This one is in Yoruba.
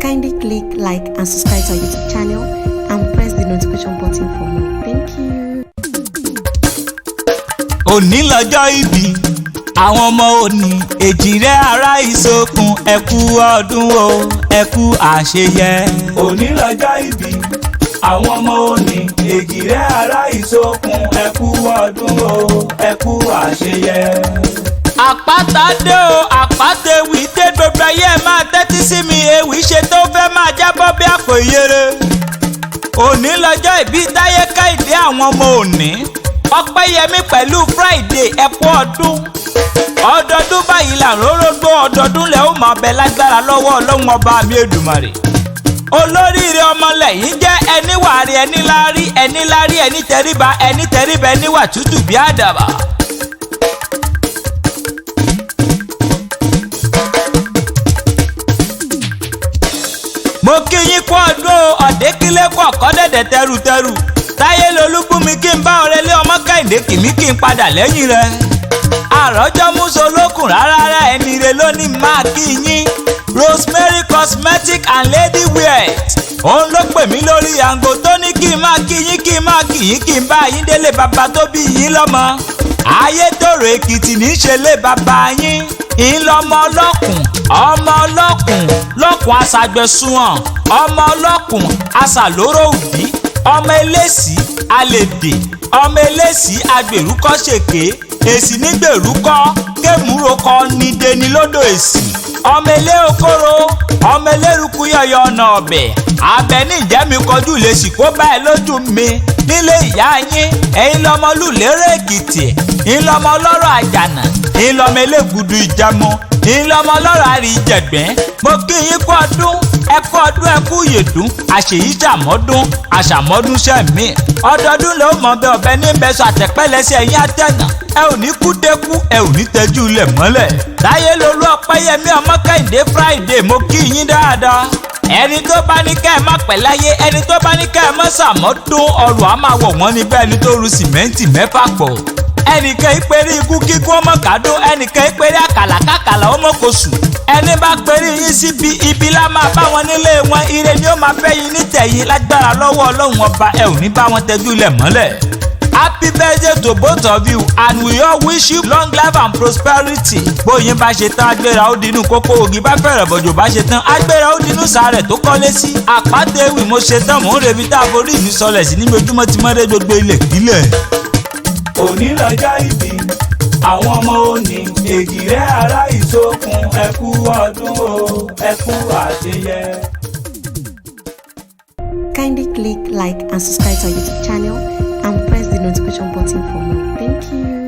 Kindly click like and subscribe to our YouTube channel and press the notification button for more. Thank you. Òní lọ́jọ́ ìbí àwọn ọmọ òní, èjìrẹ́ ará ìsokùn, ẹkú ọdún o, ẹkú àṣeyẹ. Òní lọ́jọ́ ìbí àwọn ọmọ òní, èjìrẹ́ ará ìsokùn, ẹkú ọdún o, ẹkú àṣeyẹ. Àpáta dé o, àpáta ewì dé, gbogbo ayé ẹ máa tẹ́tí sí mi, ewì ṣe tó fẹ́ máa jábọ́ bí àpò ìyèrè. Òní lọ́jọ́ ìbí Táyé Kẹ́hìndé, àwọn ọmọ òní, Ọpẹ́yẹmí pẹ̀lú Friday, ẹkú ọdún. Ọdọọdún báyìí là ń rórógbó, ọdọọdún lẹ ó máa bẹ lágbára lọ́wọ́ Ọlọ́run ọba mi Èdùmàrè. Olóríire ọmọ lẹ́yìn jẹ́, ẹni wàrí, ẹni láárí, ẹni láárí, ẹni tẹríba, ẹni tẹríba, ẹni wà tútù bí àdàbà. Mo kí yín kú ọdún o, ọ̀dẹ́kílẹ̀ kú ọ̀kọ́ dẹ̀dẹ̀ tẹrutẹru. Táyé lolúbùnmi kí n bá ọ̀rẹ́ lé ọmọ Kẹ́hìndé kìmí kí n padà lẹ́yìn rẹ̀. Àròjọ múso lókùn rárá, ẹni rẹ lónìí máa kí yín. Rosemary Cosmetic and Lady Wear, òun ló pè mí lórí àǹgò tó ní kí n máa kí yín, kí n máa kí yín, kí n bá yín délé bàbá tó bí yín lọ́mọ. Ayétòrò Èkìtì ní í ṣe lé bàbá yín. Ìlọmọ ọlọ́kùn, ọmọ ọlọ́kùn lọ́kùn aṣàgbẹ̀sùwọ̀n, ọmọ ọlọ́kùn aṣàlóró òbí, ọmọ eléṣì alèdè, ọmọ eléṣì agbèrúkọ ṣèké, èsì nígbèrúkọ kémúrokọ nídeni lódò èsì, ọmọ ilé okoro, ọmọ eléruku yọyọ ọ̀nà ọ̀bẹ abẹ ní ìjẹ́mi kọjú lè sì kó báyìí lójú mi nílé ìyá yín. Ẹ̀yin lọmọ lùlérè Èkìtì, ńlọmọ ọlọ́rọ̀ àjànà, ńlọmọ elégudu ìjẹmọ, ńlọmọ ọlọ́rọ̀ àríjẹ̀gbẹ́. Mo kí yín kú ọdún, ẹ kú ọdún, ẹ kú ìyèdún, àṣèyí ṣàmọ́dún, àṣàmọ́dún sẹ́mi. Ọdọọdún ló mọ̀ bẹ ọ̀bẹ ní bẹ́sọ̀ àtẹ̀pẹ́lẹsẹ̀ ẹ̀yìn àtẹ̀nà. Ẹ ò ní kú dékú, ẹ ò ní tẹ́jú ilẹ̀ mọ́lẹ̀. Táyé lolú, Ọpẹ́yẹmí, ọmọ Kẹ́hìndé, Friday, mo kí yín dáadáa. Ẹni tó bá ní kẹ́ ẹ má pẹ́ láyé, ẹni tó bá ní kẹ́ ẹ má ṣàmọ́dún, ọrùn á máa wọ̀ wọ́n níbẹ̀ ẹni tó ru sìmẹ́ǹtì mẹ́fà pọ̀. Ẹnìkan ìpèrè ikú kíkún ọmọ kàdó, ẹnìkan ìpèrè àkàlà kàkàlà ọmọ kò sùn. Ẹni bá pèrè yín síbi ibi lá máa bá wọn nílé wọn, ire ni ó máa fẹ́ yín nítẹ̀yìn lágbára lọ́wọ́ Ọlọ́run ọba, ẹ ò ní bá wọn tẹ́jú ilẹ̀ mọ́lẹ̀. Happy birthday to both of you and we all wish you long life and prosperity. Bóyin bá ṣe tán agbéra ó dinú kókó, ògì bá fẹ̀rẹ̀ bọ̀jọ̀ bá ṣe tán agbéra ó dinú sàárẹ̀ tó kọ́lé sí. Àpáta ewì mo ṣe tán, mò ń rebi tá a forí mi sọlẹ̀ sí níbi ojúmọ́ ti mọ́rẹ́ gbogbo ilẹ̀ kílẹ̀. Òní lọ́jọ́ ìbí àwọn ọmọ òní, èjìrẹ́ ará ìsokùn, ẹkú ọdún o, ẹkú àṣeyẹ. Kindly click like and subscribe to our YouTube channel and press the notification button for more. Thank you.